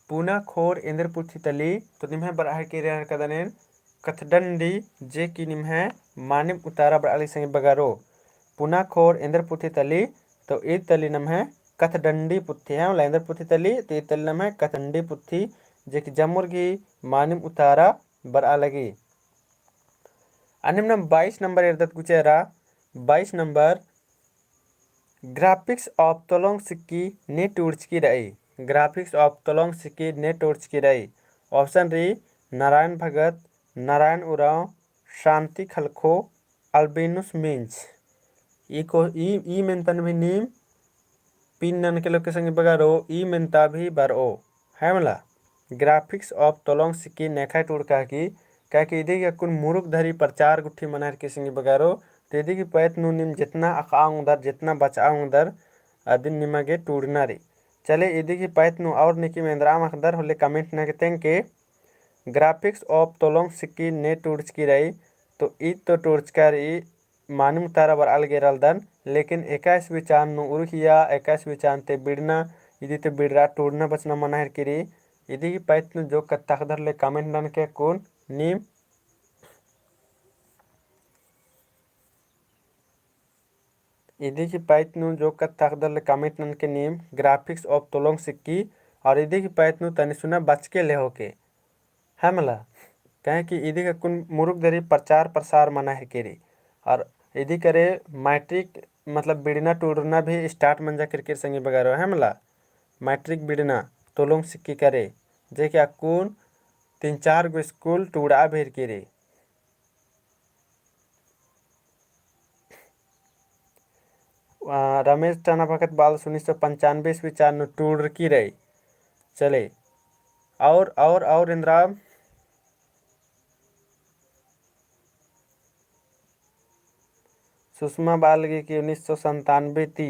पुना खोर एन्देर पुथी तली, तो निम्है बरआ हिकी एरा हिरकदन एन कथडंडी, जे कि निम्है मानिम उतारा बरआ लगी संगी बगरो। पुना खोर एन्देर पुथी तली, तो ईद तली नम्है कथडंडी पुथी, है मला, एन्देर पुथी तली, तो ईद तली नम्है कथडंडी पुथी, जे कि जम्मुर गही मानिम उतारा बरआ लगी। अन्नेम नाम बाईस नंबर एरदत गुचा एरा, बाईस नंबर, Graphics of तोलोंग सिक्की ने टूड़चकी रई। Graphics of तोलोंग सिक्की ने टूड़चकी रई। Option रई, नारायण भगत, नारायण उराँव, शांति खलखो, अल्बिनुस मिंज। ई को-, ई, ई मेन्तन भी नीम पिन ननके लोके संगी बगरो, ई मेन्ता भी बरओ। है मला, Graphics of तोलोंग सिक्की नेखय टूड़का हिकी, काहे कि इदी गही अक्कुन मुरुक धरी प्रचार गुट्ठी मना हिरकी संगी बगरो, तो इदी गही पैत नू नीम जेतना अख़आ ओंगदर, जेतना बचआ ओंगदर, अदिन निमा गे टूड़ना रई। चले इदी गही पैत नू और नेकिम एन्दरा अख़दर होले comment नना गे तेंगके, Graphics of तोलोंग सिक्की ने टूड़चकी रई, तो ईद तो टूड़चका रई, मानिम उतारा बरआ लगी एरलदन, लेकिन एकाईसवीं चान नू उरुखिया, एकाईसवीं चान ती बिड़ना, इदी ती बिड़रा टूड़ना बचना मना हिरकी रई, इदी गही पाइत नू जोक कत्था अख़दर ले comment ननके अक्कुन नीम। इदी गही पाइत नू जोक कत्था अख़दर ले comment ननके नीम graphics of तोलोंग सिक्की, और इदी गही पाइत नू तनी सुना बचके लेहोके। है मला, काहे कि इदी गही अक्कुन मुरुक धरी प्रचार प्रसार मना हेके रई। और इदी करे मैट्रिक मतलब बिड़ना टूड़ना भी start मंजा केरकी रई संगी बगरो, है मला। मैट्रिक बिड़ना तोलोंग सिक्की करे, जे कि अक्कुन तीन चार गो स्कूल टूड़ा भेरकी रई। आ, रमेश टना भगत बालस उन्नीस सौ पंचानबे ईस्वी चान नू टूड़रकी रई। चले, और, और, और इन्द्रा सुषमा बालगी की उन्नीस सौ संतानबे ती।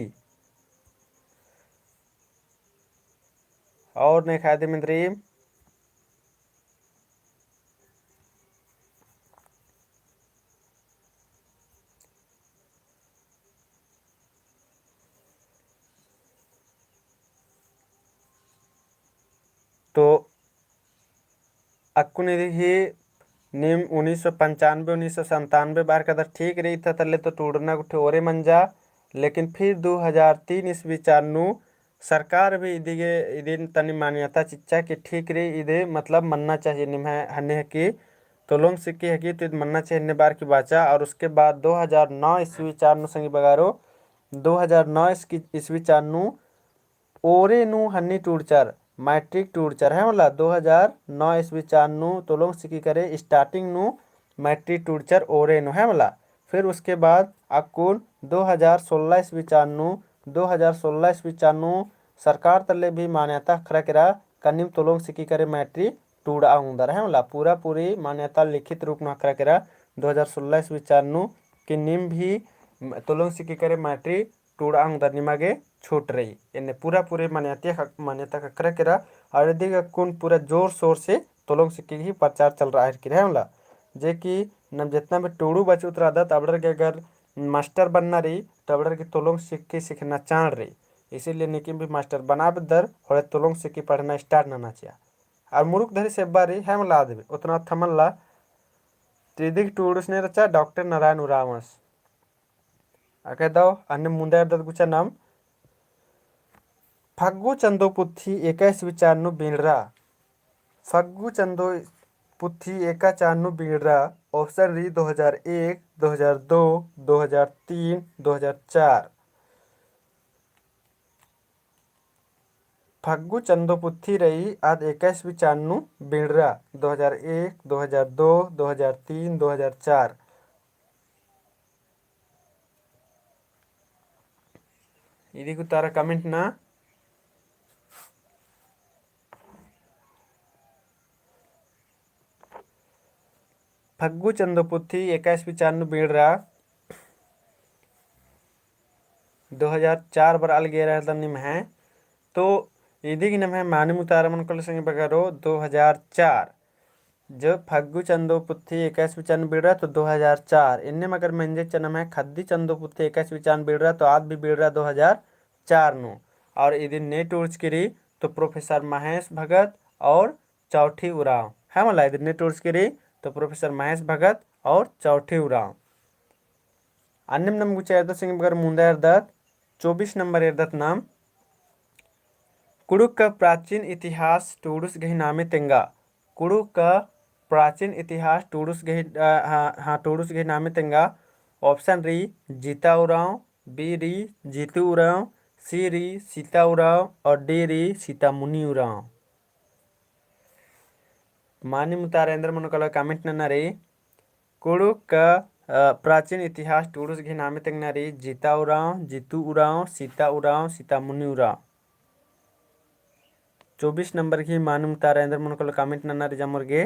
और नेखा दिम इन्द्रिम। तो अक्कुन इदी ही नीम उन्नीस सौ पंचानबे, उन्नीस सौ संतानबे बअर कदर ठीक रई, इत्ता तले तो टूड़ना गुट्ठी ओरे मंजा, लेकिन फिर दो हजार तीन ईस्वी चान नू सरकार भी इदी गे, इदिन तनी मान्यता चिच्चा कि ठीक रई, इदे मतलब मन्ना चाहिए, निम्है हन्ने हकी तोलोंग सिक्की हकी, तो इद मन्ना चाहिए, हन्ने बअर की बाचा। और उसके बाद दो हजार नौ ईस्वी चान नू संगी बगारो, दो हजार नौ ईस्वी चान नू ओरे नू हन्नी टूड़चर, मैट्रिक टूड़चर है मला, दो हजार नौ ईस्वी चान नू तोलोंग सिक्की करे starting नू मैट्रिक टूड़चर ओरे नू है मला। फिर उसके बाद अक्कुन दो हजार सोलह ईस्वी चान नू, दो हजार सोलह ईस्वी चान नू सरकार तले भी मान्यता ख़क्खरा केरा कि नीम तोलोंग सिक्की करे मैट्रिक टूड़ा ओंगदर है मला। पूरा पूरी मान्यता लिखित रूप नू ख़क्खरा केरा दो हजार सोलह ईस्वी चान नू कि नीम भी तोलोंग सिक्की करे मैट्रिक टूड़ा ओंगदर, निमा गे छूट रई। एन्ने पूरा पूरी मान्यता ख़-, मान्यता ख़क्खरा केरा, और इदी गे अक्कुन पूरा जोर शोर से तोलोंग सिक्की ही प्रचार चल रहा है कि रहे मला। जे कि नम जितना भी टूड़ू बचउत रअदत, अबड़र गे अगर मास्टर बनना रई, तो अबड़र गे तोलोंग सिक्की सिखना चाड़ रई। इसीलिए नीकिम भी मास्टर बना बेद्दर, होले तोलोंग सिक्की पढ़ना start नना चिआ। और मुरुक धरी सेब्बा रई, है मला आद भी, उतना थमन ला। तो इदी गे टूड़ुस ने रहचा डॉक्टर नारायण उराँवस। अकय दव अन्ने मुन्दा एरदत गुचा नाम। फग्गु चंदो पुथी एका ईस्वी चान नू बिंड़रा। फग्गु चंदो पुथी एका चान नू बिंड़रा। Option रई दो हजार एक, दो हजार दो, दो हजार तीन, दो हजार चार। फग्गु चंदो पुथी रई आद एका ईस्वी चान नू बिंड़रा, दो हजार एक, दो हजार दो, दो हजार तीन, दो हजार चार। इदी गही उत्तरा comment ना। फग्गु चंदो पुथी एका ईस्वी चान नू बिंड़रा। दो हजार चार बरआ लगी रहलदन निम्है। तो इदी गही नम्है मानिम उतारा मन कल संगी बगरो दो हजार चार। जो फग्गु चंदो पुथी एका ईस्वी चान नू बिंड़रा तो दो हजार चार। इन्ने मगर मेंजे चनम है खद्दी चंदो पुथी एका ईस्वी चान नू बिंड़रा तो आद भी बिंड़रा दो हजार चार नू। और इदिन ने टूड़चकी रई तो प्रोफेसर महेश भगत और चौठी उराँव। है मला इदिन ने टूड़चकी रई तो प्रोफेसर महेश भगत और चौठी उराँव। अन्नेम नम गुचा एरदत संगी बगर मुन्दा एरदत, चौबीस नंबर एरदत नाम। कुँड़ुख़ का प्राचीन इतिहास टूड़ुस गही नामे तेंगा। कुँड़ुख़ का प्राचीन इतिहास टूड़ुस गही, अ, हाँ, हाँ, टूड़ुस गही नामे तेंगा। Option रई जीता उराँव, B रई जीतू उराँव, C रई सीता उराँव और D रई सीतामुनी उराँव। मानिम उतारा एन्देर मनो कालो comment नना रई। कुँड़ुख़ का, अ, प्राचीन इतिहास टूड़ुस गही नामे तेंगना रई जीता उराँव, जीतू उराँव, सीता उराँव, सीतामुनी उराँव। चौबीस नंबर गही मानिम उतारा एन्देर मनो कालो comment नना रई जमर गे।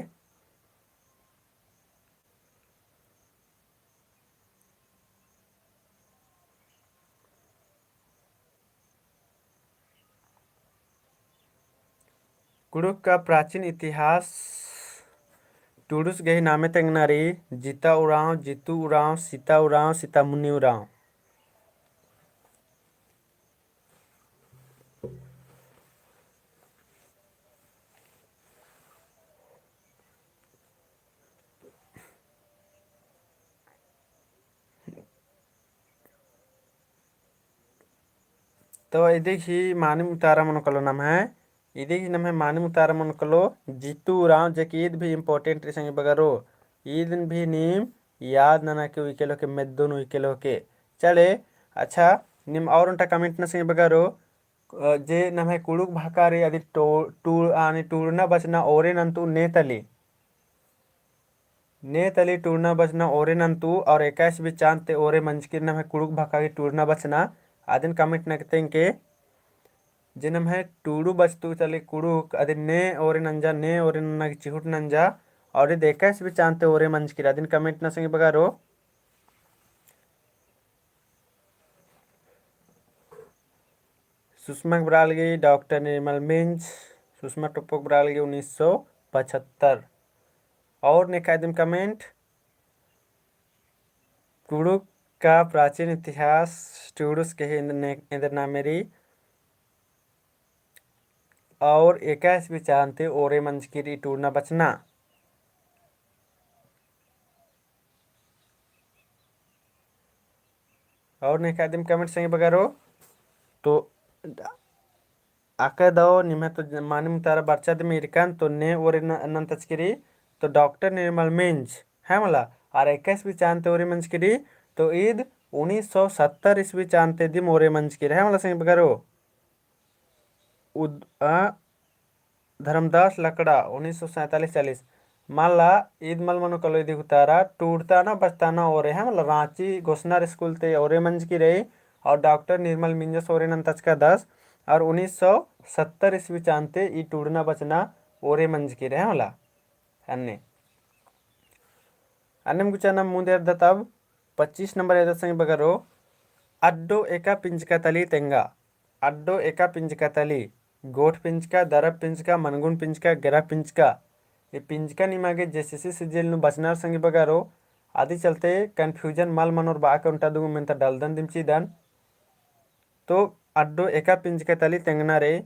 कुँड़ुख़ का प्राचीन इतिहास टूड़ुस गही नामे तेंगना रई जीता उराँव, जीतू उराँव, सीता उराँव, सीतामुनी उराँव। तो इदी गही मानिम उतारा मनो कालो नम्है, इदी गही नम्है मानिम उतारा मनो कालो जीतू राम, जे कि ईद भी important रई संगी बगरो। ईदिन भी नीम याद नना के उइके लोके, मेद्दोन उइके लोके। चले, अच्छा, नीम और ओन्टा comment नना संगी बगरो, अ, जे नम्है कुँड़ुख़ भाखा रई अदिन टो-, टूड़-, आनी टूड़ना बचना ओरे नन्तु ने तली। ने तली टूड़ना बचना ओरे नन्तु और एका ईस्वी चान ती ओरे मंजकी रई नम्है कुँड़ुख़ भाखा गही टूड़ना बचना, अदिन comment नकते के, जे नम्है टूड़ू बचतु तली कुँड़ुख़, अदिन ने ओरे नंजा, ने ओरे नन्ना गे चिहुट नंजा, और ईद एका ईस्वी चान ती ओरे मंजकी रई, अदिन comment नना संगी बगरो। सुषमा गे बरआ लगी डॉक्टर निर्मल मिंज, सुषमा टोप्पो गे बरआ लगी उन्नीस सौ पचहत्तर। और नेखा दिम comment, कुँड़ुख़ का प्राचीन इतिहास टूड़ुस गही एन्देर ने-, एन्देर नामे रई, और एका ईस्वी चान ती ओरे मंजकी रई टूड़ना बचना। और नेखा दिम comment संगी बगरो। तो अक्कय दव निम्है तो मानिम उतारा बरचा दिम ईरकन, तो ने ओरे न-, नन्तचकी रई, तो डॉक्टर निर्मल मिंज, है मला, और एका ईस्वी चान ती ओरे मंजकी रई, तो ईद उन्नीस सौ सत्तर ईस्वी चान ती दिम ओरे मंजकी रई, है मला संगी बगरो। उद-, अ, धर्मदास लकड़ा, उन्नीस सौ सैंतालीस चालीस। मला ईद मल मनो कालो इदी उतारा, टूड़ता ना बचता ना ओरे, है मला, राँची घोषणा स्कूल ती ओरे मंजकी रई, और डॉक्टर निर्मल मिंजस ओरे नन्तचका दस, और उन्नीस सौ सत्तर ईस्वी चान ती ई टूड़ना बचना ओरे मंजकी रई, है मला। अन्ने, अन्नेम गुचा नम मुन्द एरदत अब पच्चीस नंबर एरदत संगी बगरो, अड्डो एका पिंजका तली तेंगा। अड्डो एका पिंजका तली, गोठ पिंजका, दरब पिंजका, मनगुन पिंजका, गेरा पिंजका। ये पिंजका निमा गे JSSC CGL नू बचनर संगी बगरो, अदी चलते confusion मल मनोर बआ के ओन्टा दुगो मेन्ता डलदन दिम चिदन। तो अड्डो एका पिंजका तली तेंगना रई,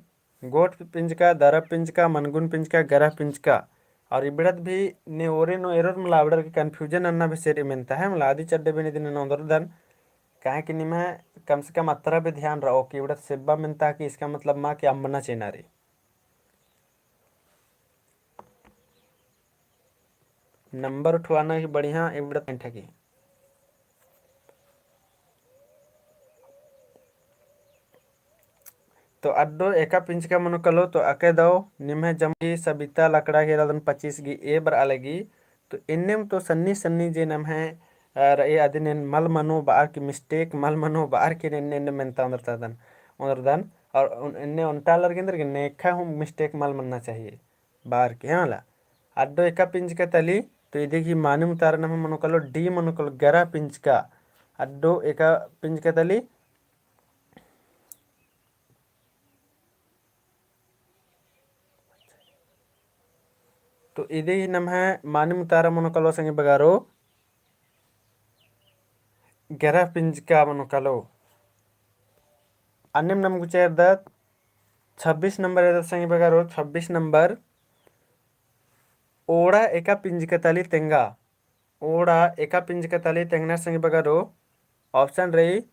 गोठ पिंजका, दरब पिंजका, मनगुन पिंजका, गेरा पिंजका। और इबड़त भी ने ओरे नू एरोर मला, इबड़र गे confusion नन्ना बेसे रई मेन्ता, है मला, अदी चड्डे बिन इदिन ओन्दरदन। काहे कि निम्है कम से कम अतरा भी ध्यान रओ कि इबड़त सेब्बा मेन्ता कि इसका मतलब मा कि अम्बना चेना रई। नंबर उठवाना ही बढ़िया इबड़त एंठा की। तो अड्डो एका पिंजका मनो कालो, तो अक्कय दव निम्है जमगी सबिता लकड़ा गे रअदन पच्चीस गी ए बरआ लगी। तो एन्नेम तो सन्नी सन्नी जे नम्है, अ, रई अदिन एन मल मनो बअर की mistake मल मनो बअर की एन्ने एन्ने मेन्ता ओन्दरदन, ओन्दरदन। और उन-, एन्ने ओन्टा आलर गे एन्देर गे नेखा हूँ mistake मल मन्ना चाहिए बअर की, है मला। अड्डो एका पिंजका तली, तो इदी गही मानिम उतारा नम्है मनो कालो D मनो कालो, गेरा पिंजका। अड्डो एका पिंजका तली, तो इदी ही नम्है मानिम उतारा मनो कालो संगी बगरो, गेरा पिंजका मनो कालो। अन्नेम नम गुचा एरदत छब्बीस नंबर एरदत संगी बगरो, छब्बीस नंबर। ओड़ा एका पिंजका तली तेंगा। ओड़ा एका पिंजका तली तेंगनर संगी बगरो, option रई,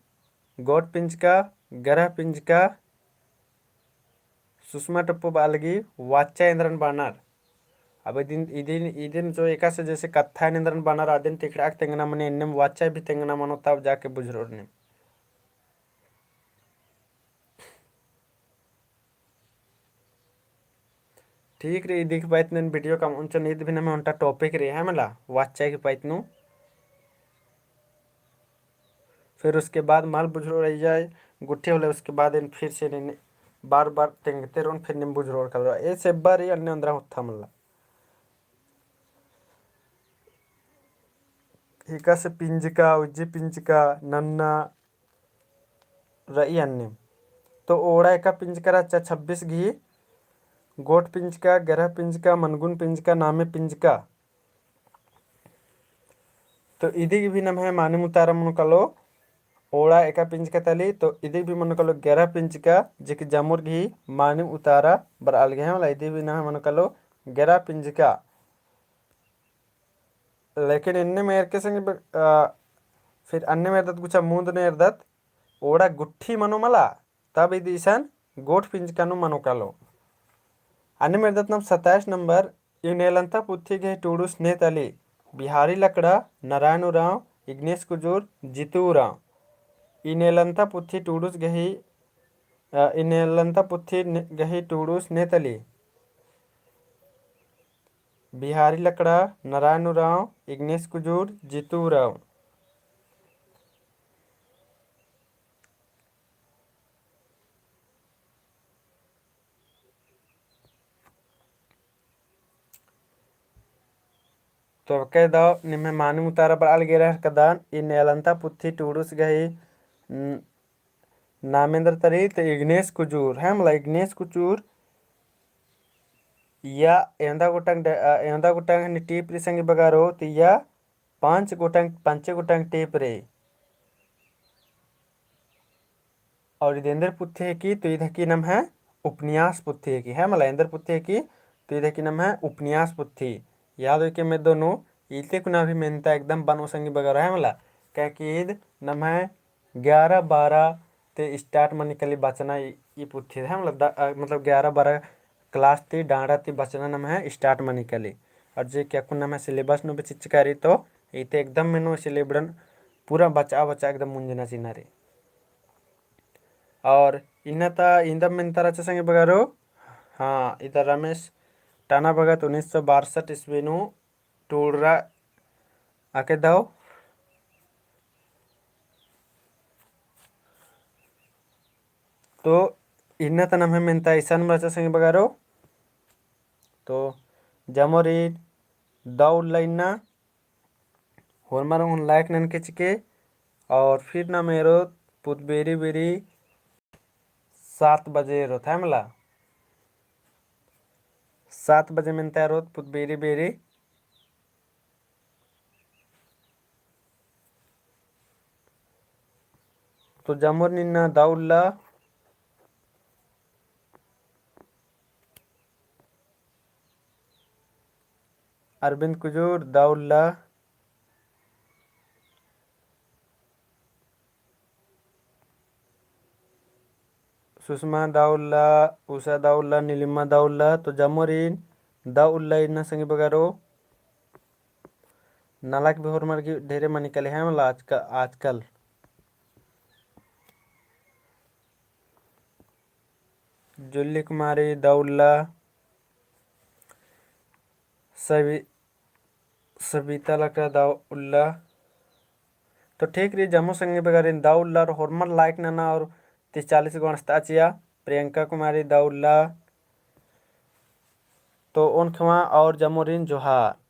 गोट पिंजका, गेरा पिंजका, सुषमा टोप्पो बआ लगी, वाचा एन्द्रन बअनर। अब इदिन, इदिन, इदिन जो एकासे जैसे कत्था एन्द्रन बअनर, अदिन तिखड़ाक तेंगना मने, एन्नेम वाचा भी तेंगना मनो, तब जाके बुझुरओर नीम। ठीक रई, इदी की पाइत नू एन video कमओन चिओन, ईद भी नम्है ओन्टा topic रई, है मला, वाचा की पाइत नू। फिर उसके बाद मल बुझुरओर रई जाए, गुट्ठी होले, उसके बाद एन फिर से एन बार बार तेंगते रओन, फिर नीम बुझुरओर कालो। ए सेब्बा रई अन्ने ओन्द्रा होत्था मला। एकासे पिंजका, उज्जी पिंजका, नन्ना, रई अन्नेम। तो ओड़ा एका पिंजका रहचा छब्बीस गही, गोट पिंजका, गेरा पिंजका, मनगुन पिंजका, नामे पिंजका। तो इदी गही भी नम्है मानिम उतारा मनो कालो, ओड़ा एका पिंजका तली, तो इदी गही भी मनो कालो गेरा पिंजका, जे कि जमुर गही मानिम उतारा बरआ लगी, है मला, इदी गही भी नम्है मनो कालो गेरा पिंजका। लेकिन एन्नेम एरके संगी ब-, आ, फिर अन्नेम एरदत गुचा मुन्द नू एरदत, ओड़ा गुट्ठी मनो मला, तब इदी इसन गोट पिंजका नू मनो कालो। अन्नेम एरदत नाम सत्ताईस नंबर, ई नेलंता पुथी गही टूड़ुस ने तली, बिहारी लकड़ा, नारायण उराँव, इग्नेस कुजूर, जीतू उराँव। ई नेलंता पुथी टूड़ुस गही, अ, ई नेलंता पुथी ने-, गही टूड़ुस ने तली, बिहारी लकड़ा, नारायण उराँव, इग्नेस कुजूर, जीतू उराँव। तो अबके दव निम्है मानिम उतारा बरआल गे रहर कदन, ई नेलंता पुथी टूड़ुस गही, न-, नाम एन्दर तरी, तो इग्नेस कुजूर, है मला इग्नेस कुजूर, या एवंदा गोटंग ड-, अ, एवंदा गोटंग हनी टीप रई संगी बगरो, तो या पाँच गोटंग, पाँचे गोटंग टीप रई। और इद एन्दर पुथी है कि, तो इद है कि नम्है उपन्यास पुथी है कि, है मला एन्दर पुथी है कि, तो इद है कि नम्है उपन्यास पुथी। याद होई के मेदो नू, इते कुना भी मेन्ता एकदम बनो संगी बगरो है मला, काहे कि इद नम्है ग्यारह बारह ती start मनी कली बचना ई, ई पुथी है मला, द-, अ, मतलब ग्यारह बारह class ती डांडा ती बचना नम्है start मनी कली। और जे कि अक्कुन नम्है syllabus नू भी चिच्चका रई तो इते एकदम मेनो syllabus पूरा बचा बचा एकदम मुंजना चिना रई। और इन्ना ता इन्दम मेन्ता रहचा संगी बगरो, हाँ, इदा रमेश टाना भगत उन्नीस सौ बासठ ईस्वी नू टूड़रा अके दव। तो इन्ना ता नम्है मेन्ता इसन रहचा संगी बगरो। तो जमोरिन दव उल्ला इन्ना होरमर ओन like ननके चिके, और फिर नाम एरोत पुत बेरी बेरी सात बजे एरोत है मला, सात बजे मेन्ता एरोत पुत बेरी बेरी। तो जमोरिन इन्ना दव उल्ला, अरविंद कुजूर दव उल्ला, सुषमा दव उल्ला, उषा दव उल्ला, नीलिमा दव उल्ला, तो जमोरिन दव उल्ला इन्ना संगी बगरो। नलख भी होरमर गे ढेरे मनी कली है मला आजक-, आजकल। जुल्ली कुमारी दव उल्ला, सबी-, सबिता लकड़ा दव उल्ला। तो ठीक रई, जम्मो संगी बगरिन दव उल्ला और होरमर like नना और तीस चालीस गो अंड़सता चिआ। प्रियंका कुमारी दव उल्ला। तो ओन ख़ेम्मा और जम्मोरिन जोहार।